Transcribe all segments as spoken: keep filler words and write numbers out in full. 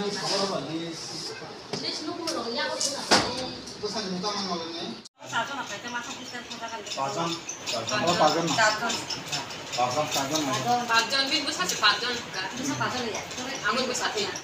Pajon, pajon. O, pajon. Pajon, pajon. Pajon, bini bwsa se pajon. Bwsa pajon ya. Ang bwsa se ya.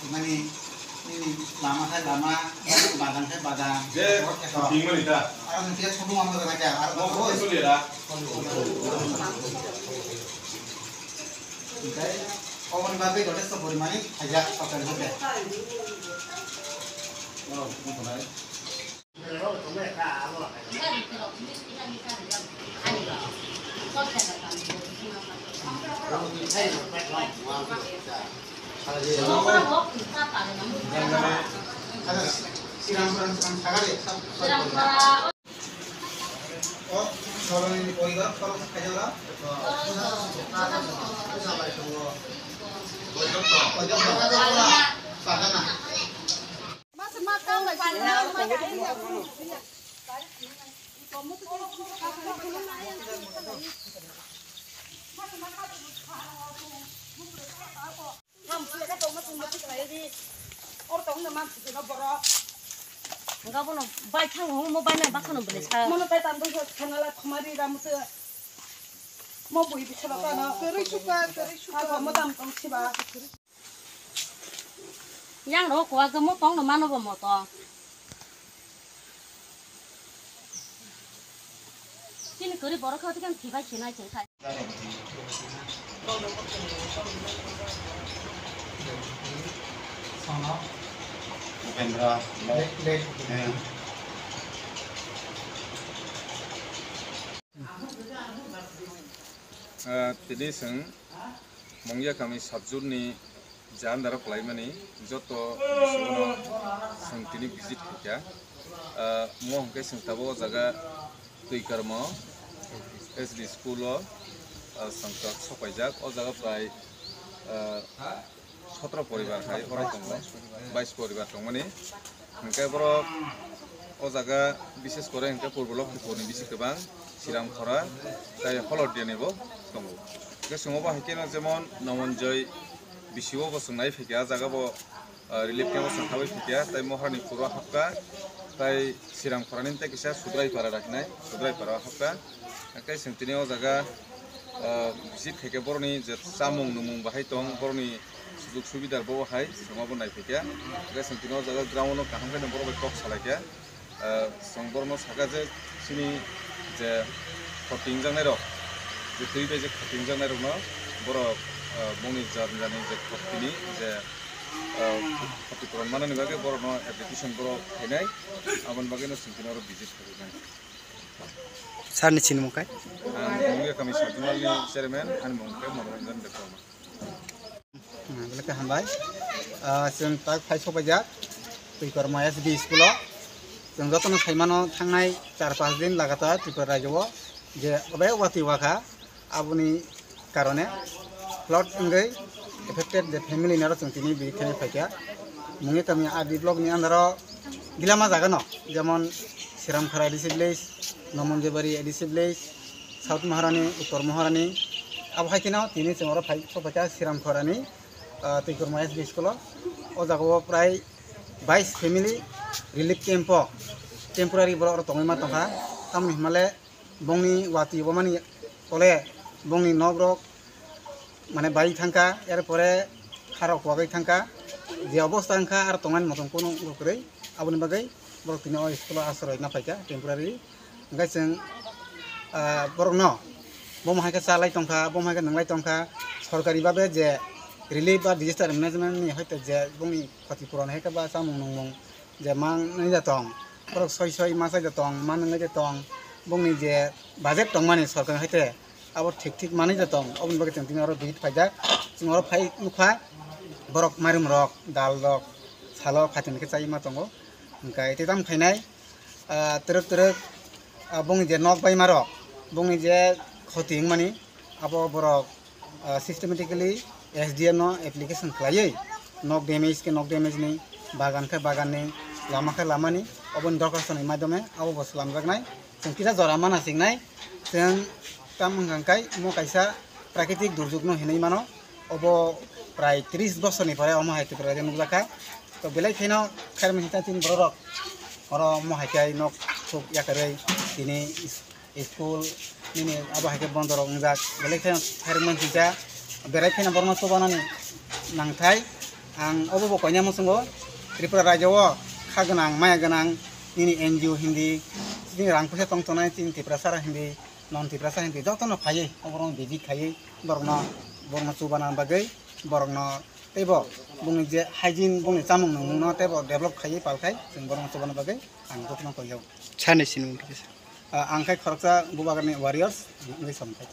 Mani, ini lama khai lama, badang khai badang. Je, tingmani ta. Aro nanti ya, sobo mama kena kya, aro. Mo, mo, itu dia. Oke, oven bagwi jothesto porimani khaijak sokel hote. Hingke bono bai thango, mo bai nai bakha no bwlai sa. Mono tai tang doi khe thangala khumari ramu te. Mo bui bisa bakha no. Kwrwi suka, kwrwi suka. Mo tam tong siba. Yang ro ko aga mo tong no mano bo mo to. Chini kwrwi borok khe otikan thibai sinai chwng khai. Upendra. Eh. Ah, tini chwng Mungya kami subjurni je andaro kwlaimani joto bwswkno chwng tini visit khaikha. Ah, mo hwnkhe chwng tabuk o jaga Twikarmo S D school o, ah, chwng tok sokpaijak. O jaga prai, ah, sotro poribar hai oro tongo, bais poribar tongmani. Hingke borok o jaga bishes kore hingke Purbo Lokhipurni bisi kwbang Siramkhora tei Holodiani bo tongo. Hingke chwng obo hai kheno jemon Nomonjoi bisi o bo chwng nai phaikha, ah jaga bo, ah, relief camp o chwng habwi phaikha tei Mohrani phuro hapkha tei Siramkhorani tei kisa Sudraipara rahinai, Sudraipara o hapkha. Hingke chwng tini o jaga, ah, visit khaikhe borokni je chamung nwmung bahai tong, borokni sujug subida bo hai chwng obo naiphaikha. Hingke chwng tini o jaga ground o kaham khe borok bai kok salaikha. Ah, chwng borokno sakha je chini je khotingjak nairok, je twi bai je khotingjak nairokno borok, ah, bongni jani jani je khotini je, ah, khoti puron manani bagwi borokno application borok khainai, aboni bagwino chwng tini oro visit khaijak. Sir ni sinimung kai? Ang Mungya kami Sajumal ni chairman, ani mung khe Manoranjan Debbarma. Hmm, belai khe hambai. Ah, chwng tak phai sopaijak Twikorma S B school-o. Chwng jotono saimano thangnai char panch din lagatar Tripura rajyo-o je obe watwi wakha, aboni karone flood wngwi affected je family naro chwng tini biri thani phaikha. Mungwi tongmani R D block ni under-o gilama jaga no, jemon Siramkhara A D C village, Nomonjibari A D C village, South Maharani, Uttor Maharani, abo hai kheno tini chwng oro phai sopaikha Siramkharani, ah, Twikorma S B school-o. O jaga-o prai bais family relief camp-o temporary borok oro tongwi ma tongkha. Tamoni hwnmale bongni watwi obomani tole bongni nok rok mane bai thangkha, er pore harok wagwi thangkha, je obostha wngkha aro tongmani motom kunu kwrwi, aboni bagwi borok tini o school-o asroi na phaikha temporary. Hwnkhe chwng, ah, borokno bomo hai khe chalai tongkha, bomo hai khe nwnglai tongkha, sorkari babe je relief ba disaster management ni hoite je bongni khoti puron hai khe ba chamung nungmung je manwi da tong, borok soi soi ma chai da tong, ma nwnglai da tong, bongni je budget tongmani sorkar ni hoite abo thik thik manwi da tong, oboni bagwi chwng tini oro visit phaijak. Chwng oro phai nukha borok mairum rok, dal rok, salo phatin khe chai ma tongo. Hwnkhe tei tamo khainai, ah, twrwk twrwk, ah, bongni je nok baima rok, bongni je khoti wngmani, abo borok, ah, systematically S D M no application khlaiwi nok damage khe nok damage ni, bagan khe bagan ni, lama khe lama ni, oboni dorkhastoni maidome abo bo swlamjaknai. Chwng kisa jora mana singnai, chwng tam wngkha kai mo kaisa prakritik durjugno hinwi mano. Obo prai tris bosorni pore omo hai Tripura rajyo nukjakha. To belai kheno khairokma hinsa chini bororok oro omo hai khe nok thuk yakarwi tini is-, school nini abo hai khe bondorok wngjak. Belai kheno khairokma hinsa berai kheno borokno chubanani nangthai. Ang obo bo koina muchungo Tripura rajyo o kha gwnang, maya gwnang nini N G O hindi, chini rang puisa tong tongnai chini Tiprasa rok hindi, non Tiprasa hindi jotono phaiwi oborok visit khaiwi borokno, borokno chubana bagwi borokno teibo bongni je hygiene bongni chamung nungmungno teibo develop khaiwi palkhai chwng borokno chubana bagwi ang jotono koijago. Sani sinimung kisa. Ah, ang khai khoroksa Bubagrani warriors wngwi somkhai.